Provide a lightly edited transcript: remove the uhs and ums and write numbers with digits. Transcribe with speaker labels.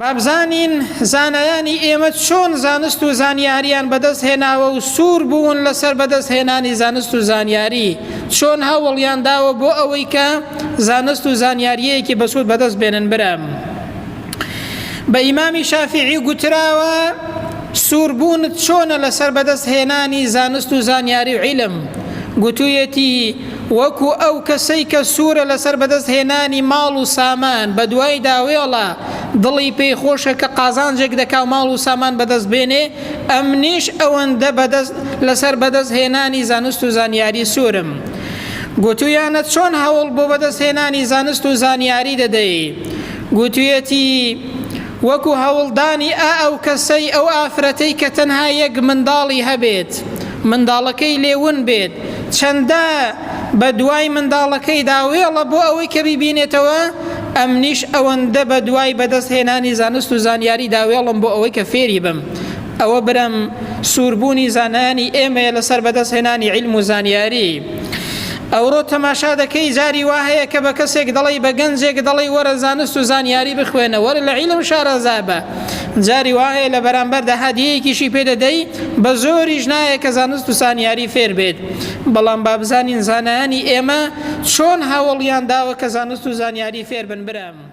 Speaker 1: با بزانین زانایانی ئێمە چۆن زانست و زانیاریان بەدەست هێناوە و سوور بوون لەسەر بەدەست هێنانی زانست و زانیاری، چۆن هەوڵیان داوە بۆ ئەوەی کە زانست و زانیارییەکی بەسوود بەدەست بێنن برام. بە ئیمامی شافیعی گوتراوە سووربوونت چۆنە لەسەر بەدەست هێنانی زانست و زانیاری و عیلم؟ گوتوویەتی وەکو ئەو کەسەی کە سوورە لەسەر بەدەست هێنانی ماڵ و سامان بەدوایدا وێڵە دڵی پێی خۆشە کە قازانجێک دەکا و ماڵ و سامان بەدەست بێنێ ئەمنیش ئەوەندە بەدەست لەسەر بەدەست هێنانی زانست و زانیاری سوورم. گوتوویانە چۆن هەوڵ بۆ بەدەست هێنانی زانست و زانیاری دەدەی؟ گوتویەتی، وەکو هەوڵدانی ئا ئەو کەسەی ئەو ئافرەتەی کە تەنها یەک منداڵی هەبێت، منداڵەکەی لێ ون بێت، چەندە بە دوای منداڵەکەیدا وێڵە بۆ ئەوەی کە بیبینێتەوە، ئەمنیش ئەوەندە بە دوای بەدەست هێنانی زانست و زانیاریدا وێڵم بۆ ئەوەی کە فێری بم. ئەوە برام سووربوونی زانایانی ئێمەیە لەسەر بەدەست هێنانی عیلم و زانیاری. ئەوڕۆ تەماشا دەکەی جاری وا هەیە کە بە کەسێک دەڵێی بە گەنجێک دەڵێی وەرە زانست و زانیاری بخوێنە وەرە لە عیلم شارەزا بە جاری وا هەیە لە بەرامبەردا هەدیەیەکیشی پێ دەدەی بە زۆریش نایە کە زانست و زانیاری فێر بێت بەڵام با بزانین زانایانی ئێمە چۆن هەوڵیان داوە کە زانست و زانیاری فێر بن برام.